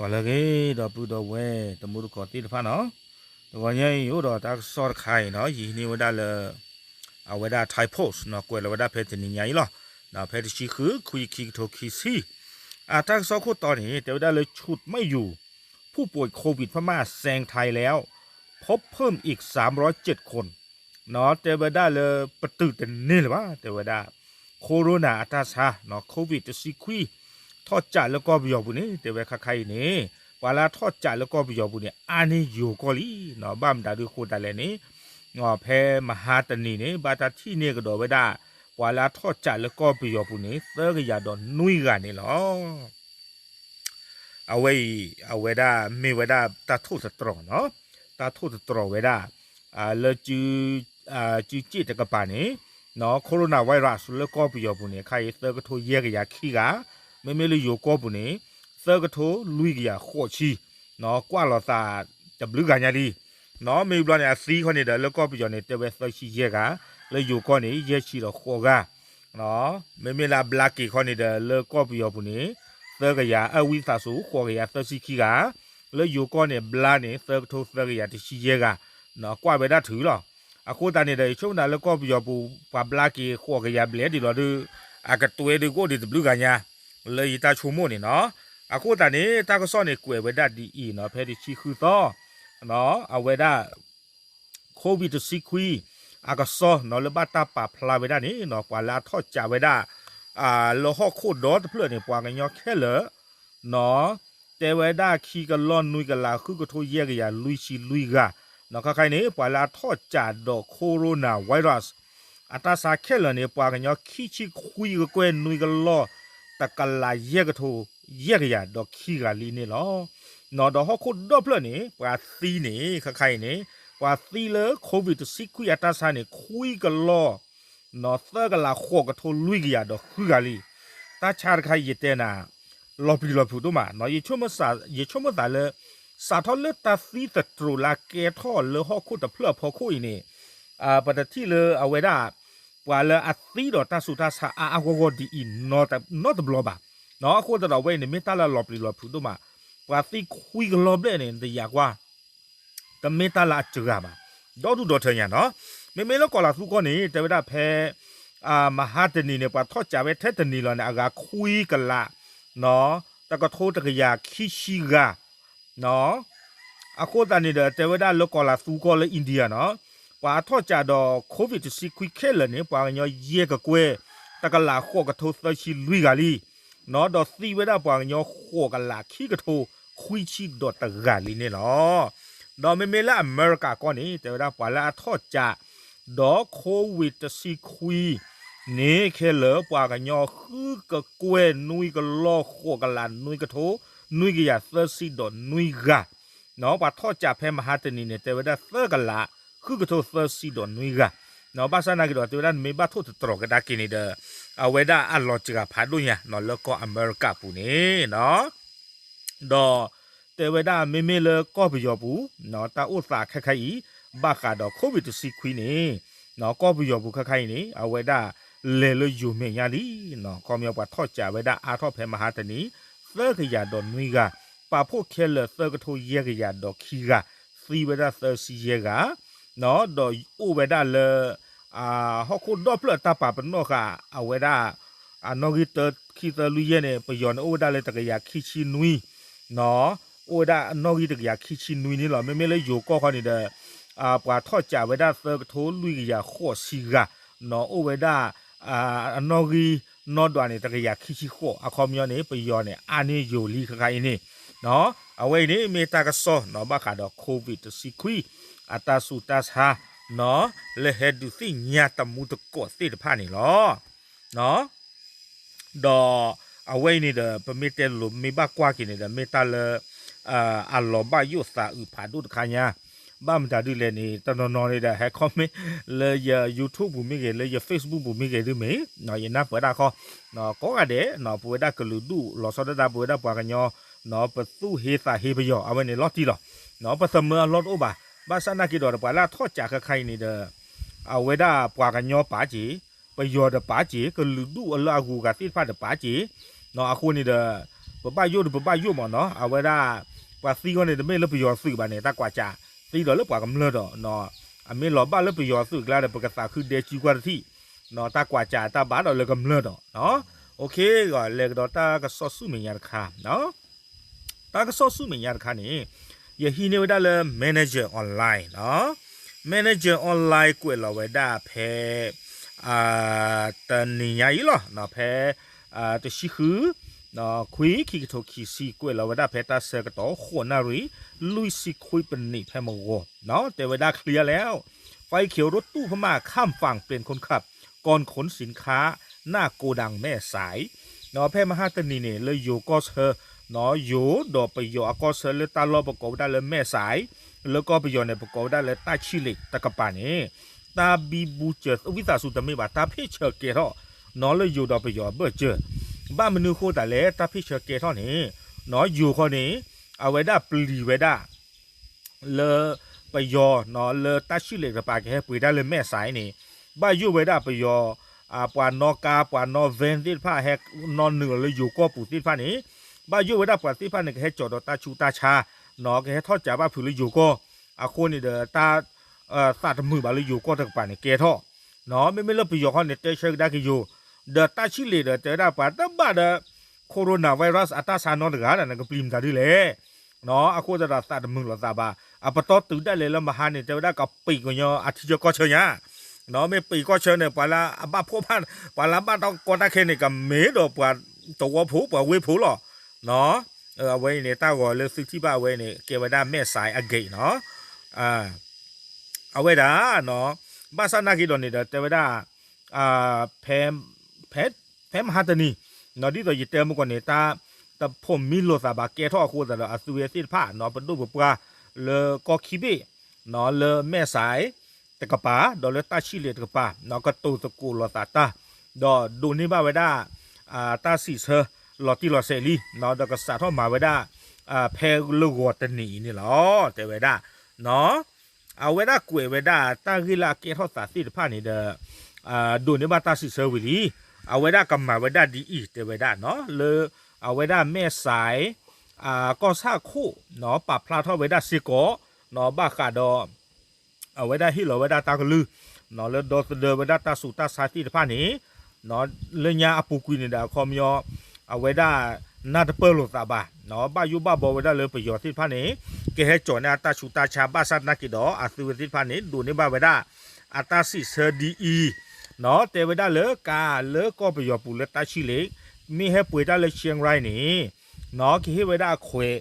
ပှၤလၢအဂ့ၤ ဒီပုၢ်ဒီဝဲၢ်တံၤသကိးသ့ၣ်တဖၣ်နီၤ, တဂီၤညါအံၤ အိၣ်ဒီးတၢ်ကစီၣ်တခါအံၤနီၤ, ယဟံးန့ၢ်ဝဲဒၣ်လၢ အဝဲဒၣ် Thai Post နီၤ, ကွဲးလီၤဝဲဒၣ်ဖဲတနံၤညါအံၤလီၤ. ဖဲတဆံဃု ခွံ ခံကထိခံဆံ အတၢ်ကစီၣ်ခိၣ်တီန့ၣ် တဲဝဲဒၣ်လၢ ชุดไม่อยู่ ผู้ป่วยโควิดพม่าแซงไทยแล้ว พบเพิ่มอีก สามร้อยเจ็ดคน နီၤ, တဲဝဲဒၣ်လၢ ပတုာ်တန့ၢ်လၢၤဘၣ် တဲဝဲဒၣ် Corona အတၢ်ဆါနီၤ, COVID တဆံခွံ ထီၣ်ကးလၢကီၢ်ပယီၤပူၤန့ၣ် တဲဝဲခါခါအံၤန့ၣ် ပှၤလၢအထီၣ်ကးလၢကီၢ်ပယီၤပူၤန့ၣ် အါန့ၢ်ယိၤကီၢ်လံနီၤ, ဘၣ်မတၤဒုးအဃိသတးလဲၣ်န့ၣ် ဖဲမဟါတနံၤန့ၣ် ဘၣ်တၢ်ထံၣ်န့ၢ်ကဒီးဝဲဒၣ် ပှၤလၢအထီၣ်ကးလၢကီၢ်ပယီၤပူၤန့ၣ် သၢကယၤဒီးနွံဂၤန့ၣ်လီၤ. အဝဲအံၤ အဝဲဒၣ်မ့ၢ်ဝဲဒၣ်တၢ်ထိၣ်သတြီၤနီၤ, တၢ်ထိၣ်သတြီၤဝဲဒၣ် လၢ စုစ့ၣ်တကပၤန့ၣ် Corona virus လၢကီၢ်ပယီၤပူၤန့ၣ် ခါအံၤသၢကထိယဲၢ်ကယၤခံဂၤ, မ့မ့ၢ်လၢယိၤကီၢ်ပူၤန့ၣ် သၢကထိလွံၢ်ကယၤဃိးဆံ ကွၢ်လီၤသးတဘျုးဂၤညါလံ. မ့ၢ်ဘျီန့ၣ် အသံခီန့ၣ်ဒီး လၢကီၢ်ပယီၤန့ၣ် တဲဝဲသၢဆံယဲၢ်ဂၤ, လၢယိၤကီၢ်န့ၣ် ယဲၢ်ဆံဒီးဃိးဂၤ မ့မ့ၢ်လၢအဘျါက့ၤခီန့ၣ်ဒီး လၢကီၢ်ပယီၤပူၤန့ၣ် သၢကယၤ အဝံသးစူၤ ဃိးကယၤသၢဆံခံဂၤ, လၢယိၤကီၢ်န့ၣ် ဘျါန့ၣ် သၢကထိသၢကယၤတဆံယဲၢ်ဂၤ, ကွၢ်ဝဲဒၣ်ထုးလီၤ. အဃိသတးန့ၣ်ဒီး ယဆိကမိၣ်လၢကီၢ်ပယီၤပူၤ ပှၤဘျါက့ၤဃိးကယၤဘျဲၣ်ဒ်လီၤဒီး အကတွဲဒုးကအိၣ်ဒံးတဘျုးဂၤညါ လၢယတၢ်ဆိကမိၣ်န့ၣ်နီၤ. အဃိသတးန့ၣ် တၢ်ကစီၣ်န့ၣ်ကွဲးဝဲဒၣ်ဒ်အံၤနီၤ, ဖဲတဆံဃုသီ အဝဲဒၣ် COVID တဆံခွံ အကစီၣ်နီၤ လၢဘၣ်တၢ်ပာ်ဖျါဝဲဒၣ်န့ၣ်နီၤ, ပှၤလၢအထီၣ်ကးဝဲဒၣ် လၢဟီၣ်ခိၣ်ဒီတဖျၢၣ်န့ၣ် ပှၤကညီခဲလၢာ်နီၤ, တဲဝဲဒၣ်ခံကလီၢ်နွံကလးဃုကထိယဲၢ်ကယၤလွံၢ်ဆံလွံၢ်ဂၤနီၤ, ခါခါအံၤန့ၣ် ပှၤလၢအထီၣ်ကးဒီး Corona virus အတၢ်ဆါခဲလၢာ်န့ၣ် ပှၤကညီခံဆံခွံကကွဲၢ်နွံကလီၢ် တကလးယဲၢ်ကထိ ယဲၢ်ကယၤဒီးခံဂၤလံန့ၣ်လီၤ. နီၤ ဒီးဟီၣ်ခိၣ်ဒီဖျၢၣ်န့ၣ် ပှၤသံန့ၣ် ခါခါအံၤန့ၣ် ပှၤသံလၢ COVID တဆံခွံအတၢ်ဆါန့ၣ် ခွံကလီၢ် နီၤ သၢကလးဃိးကထိလွံၢ်ကယၤဒီးဃုဂၤလံ. တၢ်ဆါတခါအံၤယတဲနၤ လီၤပျံၤလီၤဖုးဒိၣ်မးနီၤ, ယဆိကမိၣ်သးလၢ စးထီၣ်လၢတၢ်သံသတြိာ်လၢအကဲထီၣ်လၢဟီၣ်ခိၣ်တဖျၢၣ်အဖီခိၣ်အံၤန့ၣ် ပတထံၣ်လၢအဝဲဒၣ် ပှၤလၢအသံဒီးတၢ်ဆူးတၢ်ဆါအါအါဂီၢ်ဂီၢ်ဒ်အံၤ နီတဘျီဘၣ်. အဃိသတးဒီးအဝဲအံၤန့ၣ် မ့ၢ်တၢ်လၢအလီၤပျံၤလီၤဖုးဒိၣ်မး, ပှၤသံခွံကလီၢ်ဘျဲၣ်န့ၣ် တယာ်ကွၢ် တမ့ၢ်တၢ်လၢအစှၤဘၣ်, ဒီဒူၣ်ဒီထၢညါနီၤ. မ့မ့ၢ်လၢကီၤလၤသူကီၢ်န့ၣ် တဲဝဲဒၣ်ဖဲ မဟါတနံၤန့ၣ် ပှၤထီၣ်ကးဝဲထဲတနံၤလီၤန့ၣ် အဂၤခွံကလး တကထိတကယၤခံဆံဂၤ အဃိသတးန့ၣ်ဒီး တဲဝဲဒၣ်လၢကီၤလၤသူကီၢ်လၢ India နီၤ, ပှၤအထီၣ်ကးဒီး COVID တဆံခွံခဲလၢာ်န့ၣ် ပှၤကညီယဲၢ်ကကွဲၢ် တကလးဃိးကထိသၢဆံလွံၢ်ဂၤလံ နီၤ, ဒီးသံဝဲဒၣ်ပှၤကညီဃိးကလးခံကထိခွံဆံဒီးတဂၤလံန့ၣ်လီၤ. ဒီးမ့မ့ၢ်လၢအမဲရကၤကီၢ်န့ၣ် တဲဝဲဒၣ်ပှၤလၢအထီၣ်ကး ဒီး COVID တဆံခွံ န့ၣ်ခဲလၢာ် ပှၤကညီဃုကကွဲၢ်နွံကလီၢ်ဃိးကလးနွံကထိ နွံကယၤသၢဆံဒီးနွံဂၤ နီၤ, ပှၤထီၣ်ကးဖဲမဟါတနံၤန့ၣ် တဲဝဲဒၣ်သၢကလးဃုကထိသၢဆံဒီးနွံဂၤ နီၤ, ဘၣ်ဆၣ်နာ်က့ၤဒီး တဲဝဲဒၣ်နမ့ၢ်ဘၣ်ထိၣ်သတြီၤကဒါက့ၤန့ၣ်ဒီး အဝဲဒၣ်အလီၤစှၤဖးဒိၣ်ညါ နီၤ, လၢကီၢ်အမဲရကၤပူၤန့ၣ် နီၤ ဒီးတဲဝဲဒၣ်မ့မ့ၢ်လၢကီၢ်ပယီၤပူၤ နီၤ, တၢ်အိၣ်သးခဲခါအံၤ ဘၣ်ဃးဒီး COVID တဆံခွံန့ၣ် နီၤ, ကီၢ်ပယီၤပူၤခဲခါအံၤန့ၣ် အဝဲဒၣ်လဲၤလၢယိၤမဲာ်ညါလံ, နီၤ, ခီပညီပှၤထီၣ်ကးဝဲဒၣ်အါထီၣ်ဖဲမဟါတနံၤ သၢကယၤဒီးနွံဂၤ, ပာ်ဖှိၣ်ခဲလၢာ်သၢကထိယဲၢ်ကယၤဒီးခံဂၤ, သံဝဲဒၣ်သၢဆံယဲၢ်ဂၤ နီၤ, ဒီးအိၣ်ဝဲဒၣ်လၢ ဟီၣ်ခိၣ်ဒီဖျၢၣ်တၢ်ပာ်ပနီၣ်ဃာ် အဝဲဒၣ် အနီၣ်ဂံၢ်တၢ ခံ သၢ လွံၢ် ယဲၢ်န့ၣ် ပယီၤန့ၣ် အိၣ်ဝဲဒၣ်လၢတကယၤခံဆံနွံ, နီၤ, အိၣ်ဝဲဒၣ်အနီၣ်ဂံၢ်တကယၤခံဆံနွံန့ၣ်လီၤ. မ့မ့ၢ်လၢယိၤကီၢ်ခီန့ၣ်ဒီး ပှၤထီၣ်ကးဝဲဒၣ်သၢကထိလွံၢ်ကယၤဃိးဆံဂၤ, နီၤ, အိၣ်ဝဲဒၣ် အနီၣ်ဂံၢ်နီၢ်ဒွးန့ၣ် တကယၤခံဆံဃိး, အခီပညီန့ၣ် ပယီၤန့ၣ် အါန့ၢ်ယိၤလံခဲခါအံၤန့ၣ်, နီၤ, အဝဲအံၤန့ၣ် မ့ၢ်တၢ်ကစီၣ် နီၤ, ဘၣ်ဃးဒီး COVID တဆံခွံ အတၢ်ဆူးတၢ်ဆါ, နီၤ, လၢဟဲဒုးသ့ၣ်ညါတံၤသကိးသ့ၣ်တဖၣ်န့ၣ်လီၤ. ဒီးအဝဲအံၤန့ၣ်ဒီး ပမ့ၢ်တဲလိၤ မ့ၢ်ဘၣ်ကွၢ်က့ၤန့ၣ်ဒီး မ့ၢ်တၢ်လၢ အလီၤဘၣ်ယိၣ်သးအုးဖးဒိၣ်တခါညါ, ဘၣ်မတၤဒ်လဲၣ်န့ၣ် တနီၤနီၤန့ၣ်ဒီး ဟဲ comment လၢယ YouTube ပူၤမ့ၢ်ဂ့ၤ လၢယ Facebook ပူၤမ့ၢ်ဂ့ၤဒ်မ့ၢ် ယနၢ်ပၢၢ်ဒၣ်ခီ, ကိးဂၤဒဲး ပဝဲဒၣ်ကလုာ်ဒူၣ် လီၤဆီဒၣ်တၢ် ပဝဲဒၣ်ပှၤကညီ ပသူၣ်ဟ့သးဟ့ပယီၤ အဝဲန့ၣ်လီၤတံၢ်လီၤ, ပသမၢအလီၢ်တအိၣ်ဘၣ်, ဘၣ်ဆၣ်နာ်က့ၤဒီး ပှၤလၢအထီၣ်ကးခဲခါအံၤန့ၣ်ဒီး အဝဲဒၣ်ပှၤကညီပာ်က့ၤ, ပယီၤဒီးပာ်က့ၤ, ကလုာ်ဒူၣ်အလၢအဂုၤအဂၤသ့ၣ်တဖၣ်ဒီးပာ်က့ၤ, အဃိန့ၣ်ဒီး ပဘၣ်ယိၣ်ဒီးပဘၣ်ယိၣ်မးနီၤ, အဝဲဒၣ် ပှၤသံဃီန့ၣ် တမ့ၢ်လၢပယီၤသုးဘၣ်န့ၣ် တၢ်ကွၢ်စး သံဒီးလၢပှၤကမျၢၢ်ဒီး အမ့ၢ်လီၤဘၣ်လၢပယီၤသုးကျါဒီး ပကသးခုဒဲကုကွၢ်တထံၣ်, တၢ်ကွၢ်စးတၢ်ဘၣ်ဒီးလၢကမျၢၢ်ဒီး လဲၤကဒီးတၢ်ကစီၣ်ဆူမဲာ်ညါတခါ တၢ်ကစီၣ်ဆူမဲာ်ညါတခါန့ၣ် ယဟံးန့ၢ်ဝဲဒၣ်လၢ Manager Online နီၤ, Manager Online ကွဲးလီၤဝဲဒၣ်ဖဲ တနံၤညါအံၤလီၤ, ဖဲ တဆံဃု ခွံ ခံကထိခံဆံ ကွဲးလီၤဝဲဒၣ်ဖဲတၢ်ဆၢကတီၢ် ဃိးနၣ်ရံၣ် လွံၢ်ဆံခွံပနံးဖဲမဂီၤ, တဲဝဲဒၣ် เคลียร์แล้ว ไฟเขียวรถตู้พม่าข้ามฝั่งเปลี่ยนคนขับ ก่อนขนสินค้า หน้าโกดังแม่สาย ဖဲမဟါတနံၤန့ၣ် လၢယိၤကီၢ်ဆၢ ယိၤဒီးပယီၤအကီၢ်ဆၢလၢတၢ်လီၢ်ပကိးဝဲဒၣ်လၢမဲၣ်စဲး လၢကီၢ်ပယီၤန့ၣ် ပကိးဝဲဒၣ်လၢတၢ်ဆံၣ်လ့းတကပၤန့ၣ် တၢ်ဘံဘူစၢၤဝံသးစူၤတမ့ၢ်ဘၣ် တၢ်ဖ့ၣ်ဆၢကဲထီၣ် နီၤလၢယိၤဒီးပယီၤအဘၢၣ်စၢၤ, ဘၣ်မနုၤဃိသတးလဲၣ် တၢ်ဖ့ၣ်ဆၢကဲထီၣ်န့ၣ် နီၤယိၤဃီန့ၣ် အဝဲဒၣ်ပျံၤဝဲဒၣ် လၢပယီၤ လၢတၢ်ဆံၣ်လ့းတကပၤကဟဲပှ့ၤတၢ်လၢမဲၣ်စဲးန့ၣ် ဘၣ်ယိၣ်ဝဲဒၣ်ပယီၤ ပှၤနီၣ်ကါ ပှၤနီၣ် van သ့ၣ်တဖၣ် ဟဲနီၣ်နုာ်လီၤလၢယိၤကီၢ်ပူၤသ့ၣ်တဖၣ်န့ၣ် ဘၣ်ယိၣ်ဝဲဒၣ်ပှၤသ့ၣ်တဖၣ်န့ၣ် ကဟဲကၠီၤဒီးတၢ်ဆူးတၢ်ဆါ နီၤ ကဟဲထီၣ်စးဘၣ်ဖုးလၢယိၤကီၢ် အဃိန့ၣ်ဒီးတၢ် သးတမုာ်ဘၣ်လၢယိၤကီၢ်တကပၤန့ၣ်ကဲထီၣ် နီၤ မ့မ့ၢ်လၢပယီၤခီန့ၣ် တဲဆၢကဒါက့ၤယိၤ ဒီးတၢ်ဆံၣ်လ့းဒီးတဲဝဲဒၣ်ပှၤတဘၣ်ဒီး coronavirus အတၢ်ဆါနီတဂၤဒီး နကပျံၤမတၤဒ်လဲၣ် နီၤ အဃိသတးဒီးသးတမုာ်လိာ်သးဘၣ် အပတီၢ်တုၤဒၣ်လဲာ်လၢမဟါန့ၣ် တဲဝဲဒၣ်ကပံာ်ကညီအထံဆၢကီၢ်ဆၢညါ နီၤ မ့ၢ်ပံာ်ကီၢ်ဆၢန့ၣ် ပှၤလၢအဘၣ်ဖှီၣ်ဘၣ် ပှၤလၢအဘၣ်တၢ်ကီတၢ်ခဲန့ၣ် ကမ့ၢ်ဒီးပှၤသဝီဖိ ပှၤဝ့ၢ်ဖိလီၤ နီၤ အဝဲအံၤန့ၣ် တၢ်ဂီၤလၢသုထံၣ်ဘၣ်အဝဲန့ၣ် ကဲဝဲဒၣ်မဲၣ်စဲးအဂ့ၢ်နီၤ အဝဲဒၣ် ဘၣ်ဆၣ်နာ်က့ၤဒီးန့ၣ်ဒီး တဲဝဲဒၣ် ဖဲ ဖဲ ဖဲမဟါတနံၤ နီၤ ဒ်သိးယတဲမုၢ်ကီၢ်န့ၣ် တၢ်တဖိးမံလိာ်သးဘၣ်ကဲထီၣ်အဃိသတးဒီး အသုဝဲသ့ၣ်တဖၣ် နီၤ ပဒိၣ်ပပှၢ်လၢကီၢ်ခံဘ့ၣ် နီၤ လၢမဲၣ်စဲးတကပၤ ဒီးလၢတၢ်ဆံၣ်လ့းတကပၤ နီၤ ကတိၤသကိးလိာ်သးတၢ် ဒီးဒိးန့ၢ်ဘၣ်ဝဲဒၣ် တၢ်စံးဆၢလီၤတံၢ်လီၤဆဲးလံ နီၤ ဒီးကစးထီၣ်မၤဝဲဒၣ် ဖဲလၢဂီၤတနံၤအံၤန့ၣ်လီၤ တဲဝဲဒၣ် နီၤ အဝဲဒၣ်ကွဲးဝဲဒၣ်တၢ်ဂ့ၢ်လၢအကဲထီၣ်သးသ့ၣ်တဖၣ်န့ၣ်ဒီး ဒိးန့ၢ်ဘၣ်တၢ်စံးဆၢဝံၤလံ အဝဲဒၣ်ကမၤဝဲဒၣ်ဒ်အံၤ တဲဝဲဒၣ်နီၤ လၢ အဝဲဒၣ်မဲၣ်စဲး ကီၢ်ဆၣ်ခိၣ် နီၤ ပာ်ဖျါထီၣ်ဝဲဒၣ်စ့ၢ်ကီး နီၤ ဘၣ်ဃးဒီး အဝဲဒၣ်ဟ့ၣ်လီၤဝဲဒၣ်တၢ်ကလုၢ် နီၤ လၢဒီသဒၢဝဲဒၣ်တၢ်ဆူးတၢ်ဆါသ့ၣ်တဖၣ်န့ၣ် နီၤ လၢညါအပူၤကွံာ်န့ၣ်ဒီးအခီပညီ အဝဲဒၣ်နၢ်တပၢၢ်လိာ်သးဘၣ် နီၤ ဘၣ်ယိၣ်ဘၣ်ဘီဝဲဒၣ်လၢပယီၤသ့ၣ်တဖၣ်န့ၣ် ကဟဲကၠီၤန့ၢ်အတၢ်ဆူးတၢ်ဆါဘၣ်ဆၣ်နာ်က့ၤဒီး အသုဝဲသ့ၣ်တဖၣ်န့ၣ် ဒိးန့ၢ်ဘၣ်ဝဲဒၣ် အတၢ်စံးဆၢဒ်အံၤ နီၤ တဲဝဲဒၣ်လၢကါလၢကီၢ်ပယီၤပူၤလၢတၢ်ဆံၣ်လ့း မ့ၢ်ဟဲပှ့ၤတၢ်လၢ Chiang Rai န့ၣ် နီၤ ကဟ့ၣ်ဝဲဒၣ်အခွဲး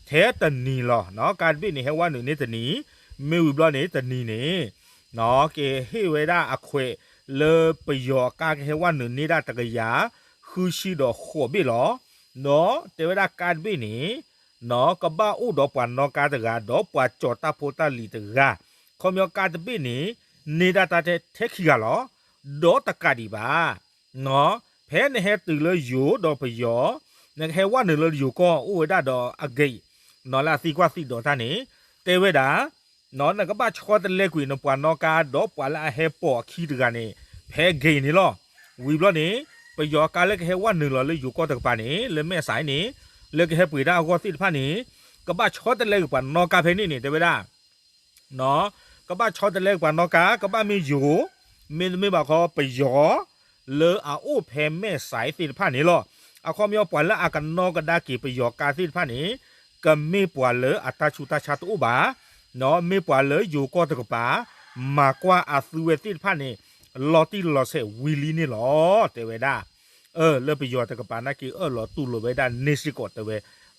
ထဲတနံၤလီၤ နီၤ ကါတဘ့ၣ်န့ၣ် ဟဲဝဲနုာ်န့ၢ်တနံၤ မ့ၢ်ဝံၤဘျီန့ၣ် တနံၤန့ၣ် နီၤ ကဟ့ၣ်ဝဲဒၣ်အခွဲး လၢပယီၤအကါကဟဲဝဲနုာ်န့ၢ်ဒၣ်တကယၤ ဃုဆံဒီးဃိးဘ့ၣ်လီၤ ဒီးတဲဝဲဒၣ်ကါတဘ့ၣ်န့ၣ် နီၤ ကဘၣ်အိၣ်ဒီးပှၤနီၣ်ကါတဂၤ ဒီးပှၤကၠီၤတၢ်ဖိတၢ်လံၤတဂၤ ခီပညီကါတဘ့ၣ်န့ၣ် န့ၢ်ဒၣ်တၢ်ထဲခံဂၤလီၤ ဒီးတကးဒံးဘၣ် နီၤ ဖဲနဟဲတုၤလၢယိၤဒီးပယီၤ နကဟဲဝဲနုာ်လၢယိၤကီၢ်အိၣ်ဝဲဒၣ်ဒီးအ gate နီၤ လၢအသံကွၢ်သံဒိးတၢ်န့ၣ် တဲဝဲဒၣ် နီၤ နကဘၣ်ဆီတလဲကွံာ်နပှၤနီၣ်ကါဒီးပှၤလၢအဟဲပိာ်အခံတဂၤန့ၣ် ဖဲ gate န့ၣ်လီၤ ဝံၤဘျီန့ၣ် ပယီၤအကါလၢကဟဲဝဲနုာ်လီၤလၢယိၤကီၢ်တကပၤန့ၣ် လၢမဲၣ်စဲးန့ၣ် လၢကဟဲပှ့ၤတၢ်အဂီၢ်သ့ၣ်တဖၣ်န့ၣ် ကဘၣ်ဆီတလဲက့ၤပှၤနီၣ်ကါဖဲန့ၣ်န့ၣ် တဲဝဲဒၣ် နီၤ ကဘၣ်ဆီတလဲက့ၤပှၤနီၣ်ကါ ကဘၣ်မ့ၢ်ယိၤ မ့တမ့ၢ်ဘၣ်ခီပယီၤ လၢအအိၣ်ဖဲမဲၣ်စဲးသ့ၣ်တဖၣ်န့ၣ်လီၤ အခီပညီပှၤလၢအကနီၣ်ကဒါက့ၤပယီၤကါသ့ၣ်တဖၣ်န့ၣ် ကမ့ၢ်ပှၤလၢအတၢ်ဆူးတၢ်ဆါတအိၣ်ဘၣ် နီၤ မ့ၢ်ပှၤလၢယိၤကီၢ်တကပၤ မၤကွၢ်အသုဝဲသ့ၣ်တဖၣ်န့ၣ် လီၤတံၢ်လီၤဆဲးဝံၤလံန့ၣ်လီၤ တဲဝဲဒၣ် အၢ လၢပယီၤတကပၤနာ်က့ၤအၢၣ်လီၤတူၢ်လိာ်ဝဲဒၣ်န့ၣ်စ့ၢ်ကီးတဲဝဲ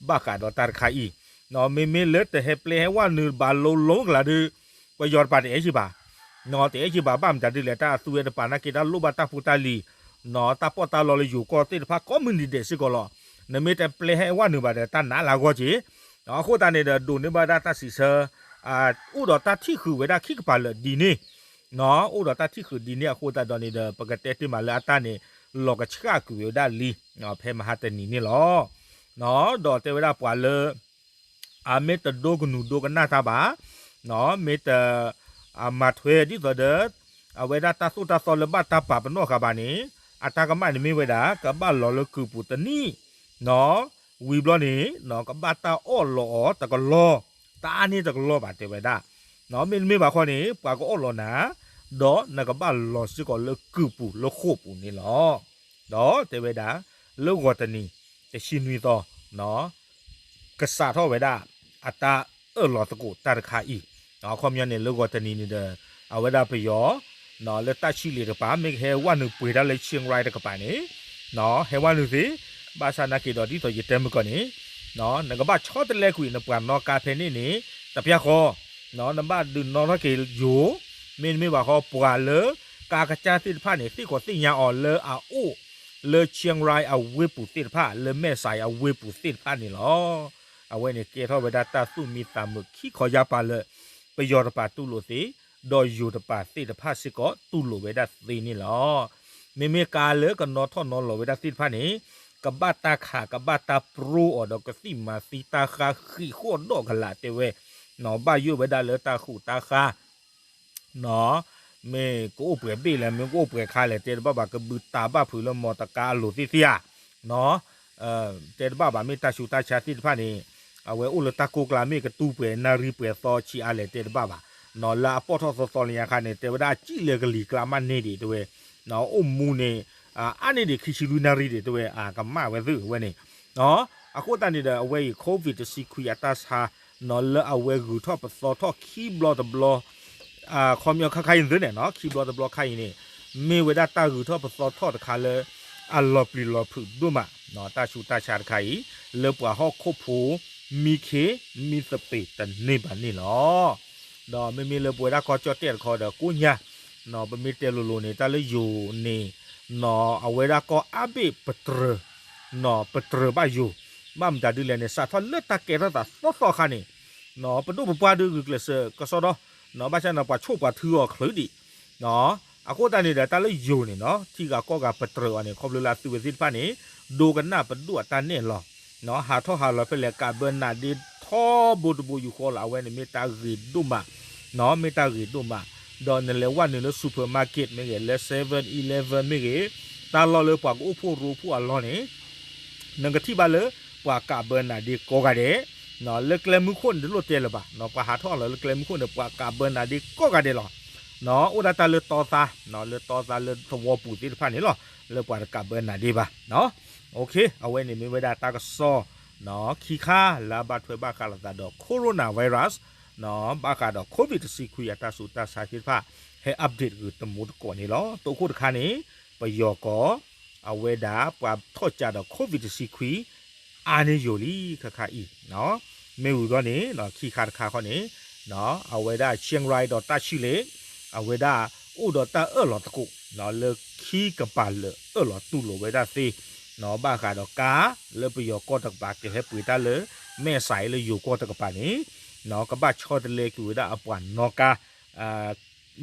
ဘၣ်ဃးဒီးတၢ်တခါအံၤ နီၤ မ့မ့ၢ်လၢတဟဲပျဲဟဲဝဲနုာ်ဘၣ်လိၤလိၤကလာ်ဒီး ပယီၤတကပၤတအဲၣ်က့ၤဘၣ် နီၤ တအဲၣ်က့ၤဘၣ် ဘၣ်မတၤဒ်လဲၣ် တၢ်အသုဝဲတကပၤနာ်က့ၤတၢ်လိၣ်ဘၣ်တၢ်ဖိတၢ်လံၤ နီၤ တၢ်ပီးတၢ်လီလၢယိၤကီၢ်သ့ၣ်တဖၣ်ကိးမုၢ်နံၤဒဲးစ့ၢ်ကီးလီၤ နမ့ၢ်တပျဲဟဲဝဲနုာ်ဘၣ်ဒီး တၢ်နးလၢအဂီၢ်က့ၤ အဃိသတးန့ၣ်ဒီး ဒိးန့ၢ်ဘၣ်ဒၣ်တၢ်စံးဆၢ အိၣ်ဒီးတၢ်ထံၣ်ဃုာ်ဝဲဒၣ်ခံကပၤလၢာ်ဒ်န့ၣ် နီၤ အိၣ်ဒီးတၢ်ထံၣ်ဃုာ်ဒ်န့ၣ်အဃိသတးဒီးန့ၣ်ဒီး ပကတဲတ့ၢ်မးလၢအတၢ်န့ၣ် လီၤကဆှၣ်ကွံာ်ဝဲဒၣ်လံ ဖဲမဟါတနံၤန့ၣ်လီၤ နီၤ ဒီးတဲဝဲဒၣ်ပှၤလၢ အမ့ၢ်တဒိကနူၤဒိကနၣ်တၢ်ဘၣ် နီၤ မ့ၢ်တ အမၤထွဲဒ်သိးဒီး အဝဲဒၣ်တၢ်သိၣ်တၢ်သီလၢဘၣ်တၢ်ပာ်ပနီၣ်ဃာ်ဘၣ်န့ၣ် အတၢ်ကမၣ်န့ၣ်မ့ၢ်ဝဲဒၣ် ကဘၣ်လီၤလၢကုၢ်ပူၤတနံၣ် နီၤ ဝံၤဘျီန့ၣ် ကဘၣ်တၢ်အီၣ်လီၤအီၤတကလီ, တအါန့ၢ်တကလီဘၣ် တဲဝဲဒၣ်. မ့တမ့ၢ်ဘၣ်ဃီန့ၣ် ပှၤကအီၣ်လီၤနၤ, ဒီးနကဘၣ်လီၤစ့ၢ်ကီးလၢကုၢ်ပူၤလၢဃိာ်ပူၤန့ၣ်လီၤ. ဒီးတဲဝဲဒၣ် လၢဂီၤတနံၤ တဆံနွံသီ ကစးထီၣ်ဝဲဒၣ် အတၢ်အၢၣ်လီၤသကိးတၢ်တခါအံၤ, အခီပညီန့ၣ် လၢဂီၤတနံၤန့ၣ်ဒီး အဝဲဒၣ်ပယီၤ လၢတၢ်ဆံးလံာ်တကပၤ မ့ၢ်ကဟဲဝဲနုာ်ပှဲၤတၢ်လၢ Chiang Rai တကပၤန့ၣ် ဟဲဝဲနုာ်သ့, ဘၣ်ဆၣ်နာ်က့ၤဒီး ဒ်သိးယတဲမုၢ်ကီၢ်န့ၣ် နကဘၣ်ဆီတလဲကွံာ်နပှၤနီၣ်ကါဖဲန့ၣ်န့ၣ် တပျၢ်ဃီ, နဘၣ်ဒုးနီၣ်ထီၣ်က့ၤယိၤ, မ့တမ့ၢ်ဘၣ်ဃီ ပှၤလၢ ကါကစၢ်သ့ၣ်တဖၣ်န့ၣ် သ့ၣ်ကီးသ့ၣ်ညါအီၤလၢအအိၣ် လၢ Chiang Rai အဝ့ၢ်ပူၤသ့ၣ်တဖၣ် လၢမဲၢ်စဲးအဝ့ၢ်ပူၤသ့ၣ်တဖၣ်န့ၣ်လီၤ. အဝဲန့ၣ်ကဲထီၣ်ဝဲဒၣ်တၢ်သူၣ်မံသးမုာ်ခံခီယါပၤလၢ ပယီၤတပၤတူၢ်လိာ်သ့, ဒီးယိၤတပၤသ့ၣ်တဖၣ်စ့ၢ်ကီးတူၢ်လိာ်ဝဲဒၣ်သ့န့ၣ်လီၤ. မ့မ့ၢ်ကါလၢကနီၣ်ထီၣ်နီၣ်လီၤဝဲဒၣ်သ့ၣ်တဖၣ်န့ၣ် ကဘၣ်တၢ်ခး ကဘၣ်တၢ်ပြိအီၤဒီးကသံၣ်မၤသံတၢ်ဃါဃံးဃီၣ်ဒီးကလာ်တဲဝဲ, ဘၣ်ယိၣ်ဝဲဒၣ်လၢတၢ်ဃူးတၢ်ဃါ မ့ၢ်ကအိၣ်ပှဲၤဘ့ၣ်လဲၣ် မ့ၢ်ကအိၣ်ပှဲၤခါလဲၣ် တဲတဘၣ်ဘၣ် ကဘုးတးဘၣ်ဖုးလၢမီတကါအလိၤသ့ၣ်သ့ၣ်ဧါ, တဲတဘၣ်ဘၣ် မ့ၢ်တၢ်ဆူးတၢ်ဆါသ့ၣ်တဖၣ်န့ၣ် အဝဲအိၣ်လၢတၢ်ကိၢ်ကျါ မ့ၢ်ကတူၢ်ပှဲၤနၣ်ရံၣ်ပှဲၤသီဆံးအါလဲၣ် တဲတဘၣ်ဘၣ်, လၢအပီၣ်ထီၣ်သီသီလၢညါခါန့ၣ် တဲဝဲဒၣ်အစံၣ်လၢကလံၤကျါမးန့ၢ်ဒံးတဲဝဲ, အိၣ်မူန့ၣ် အါန့ၢ်ဒံးခံဆံလွံၢ်နၣ်ရံၣ်ဒံးတဲဝဲ အကမၣ်ဝဲသုးဝဲန့ၣ် အဃိသတးန့ၣ်ဒီး အဝဲအံၤ COVID တဆံခွံအတၢ်ဆါ လၢအဝဲဂုၤထီၣ်ပသီထီၣ်ခံဘျီတဘျီ ခီပညီခါခါအံၤန့ၣ် ခံဘျီတဘျီခါအံၤန့ၣ် မ့ၢ်ဝဲဒၣ်တၢ်ဂုၤထီၣ်ပသီထီၣ်တခါလၢ အလီၤပျံၤလီၤဖုးဒိၣ်မး တၢ်ဆူးတၢ်ဆါတခါအံၤ လၢပှၤဟီၣ်ခိၣ်ဖိ မံခ့မံသပ့ၤတန့ၢ်ဘၣ်န့ၣ်လီၤ. ဒီးမ့မ့ၢ်လၢပဝဲဒၣ်ကီၢ်ကၠီၣ်တဲၣ်တခီဒီးကိညါ ပမ့ၢ်တဲလိၤလိၤန့ၣ် တၢ်လၢယိၤန့ၣ် အဝဲဒၣ်ကီၢ်အါဘ့ၣ်ပတြၢၤ ပတြၢၤဘၣ်ယိၤ ဘၣ်မတၤဒ်လဲၣ်န့ၣ် စးထီၣ်လၢတၢ်ကဲထီၣ်သးသီသီခါန့ၣ် ပဒိၣ်ပပှၢ်ဒုးဂုာ်ကျဲးစၢးကစီဒီ ဘၣ်ဆၣ်န့ၣ် ပှၤဆိၣ်ပှၤထုအီၤချုးဒံး အဃိသတးန့ၣ်ဒီး တၢ်လၢယိၤန့ၣ်နီၤ ထံဂၤကီၢ်ဂၤပတြၢၤအီၤန့ၣ် ခီဖျိလၢအသုဝဲသ့ၣ်တဖၣ်န့ၣ် ဒိကနၣ်ပဒိၣ်အတၢ်နဲၣ်လီၤ ဟးထီၣ်ဟးလီၤဖဲလဲၣ် ကးဘၢနးဒ့ထီဘိတဘိယူၢ်ဃီလီၤ အဝဲန့ၣ်မ့ၢ်တၢ်ဂ့ၤဒိၣ်မး မ့ၢ်တၢ်ဂ့ၤဒိၣ်မး ဒီးနလဲၤဝဲနုာ်လၢ supermarket မ့ၢ်ဂ့ၤ လၢ seven eleven မ့ၢ်ဂ့ၤ တၢ်လီၢ်လၢပှၤကအိၣ်ဖှိၣ်ရိဖှိၣ်အလီၢ်န့ၣ် နကထံၣ်ဘၣ်လၢ ပှၤကးဘၢနးဒ့ကိးဂၤဒဲး လၢကျဲမုၢ်ခိၣ်န့ၣ်တလိၣ်တဲလၢၤဘၣ် ပှၤဟးထီၣ်အလီၢ်လၢကျဲမုၢ်ခိၣ်န့ၣ် ပှၤကးဘၢနးဒ့ကိးဂၤဒဲးလီၤ အိၣ်ဒၣ်တၢ်လၢတီသါ လၢတီသါလၢသဝီပူၤသ့ၣ်တဖၣ်န့ၣ်လီၤ လၢပှၤတကးဘၢနးဒ့ဘၣ် အဝဲန့ၣ်မ့ၢ်ဝဲဒၣ်တၢ်ကစီၣ် ခံခါလၢအဘၣ်ထွဲဘၣ်ဃးလိာ်သးဒီး coronavirus ဘၣ်ဃးဒီး COVID တဆံခွံအတၢ်ဆူးတၢ်ဆါသ့ၣ်တဖၣ် ဟဲ update ဂုာ်တမူတကိးန့ၣ်လီၤ. တိခိၣ်တခါန့ၣ် ပယီၤကီၢ် အဝဲဒၣ်ပှၤထီၣ်ကးဒီး COVID တဆံခွံ အါန့ၢ်ယိၤလံခါခါအံၤ မ့ၢ်ဝံၤဘျီန့ၣ် ခံခါတခါခီန့ၣ် အဝဲဒၣ် Chiang Rai ဒီးတၢ်ဆံးလံာ် အဝဲဒၣ်အိၣ်ဒီးတၢ်အၢၣ်လီၤသကိး လၢခံကပၤလၢအၢၣ်လီၤတူၢ်လိာ်ဝဲဒၣ်သ့ ဘၣ်ဃးဒီးကါ လၢပယီၤကီၢ်တကပၤ ကဟဲပှ့ၤတၢ်လၢ မဲၢ်စဲးလၢယိၤကီၢ်တကပၤန့ၣ် ကဘၣ်ဆီတလဲကွံာ်ဝဲဒၣ်အပှၤနီၣ်ကါ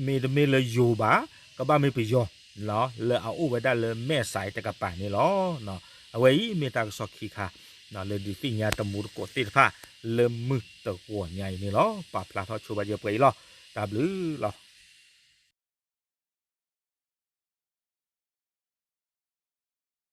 မ့တမ့ၢ်လၢယိၤဘၣ် ကဘၣ်မ့ၢ်ပယီၤ လၢအအိၣ်ဝဲဒၣ်လၢမဲၢ်စဲးတကပၤန့ၣ်လီၤ. အဝဲအံၤမ့ၢ်တၢ်ကစီၣ်ခံခါ လၢဒုးသ့ၣ်ညါတမူတကိးသ့ၣ်တဖၣ် လၢမုၢ်တဂီၤညါအံၤန့ၣ်လီၤ. ပာ်ဖျါထီၣ်ဆိဘၣ်ယဲပှဲၤအံၤလီၤ. တၢ်ဘျုးလီၤ.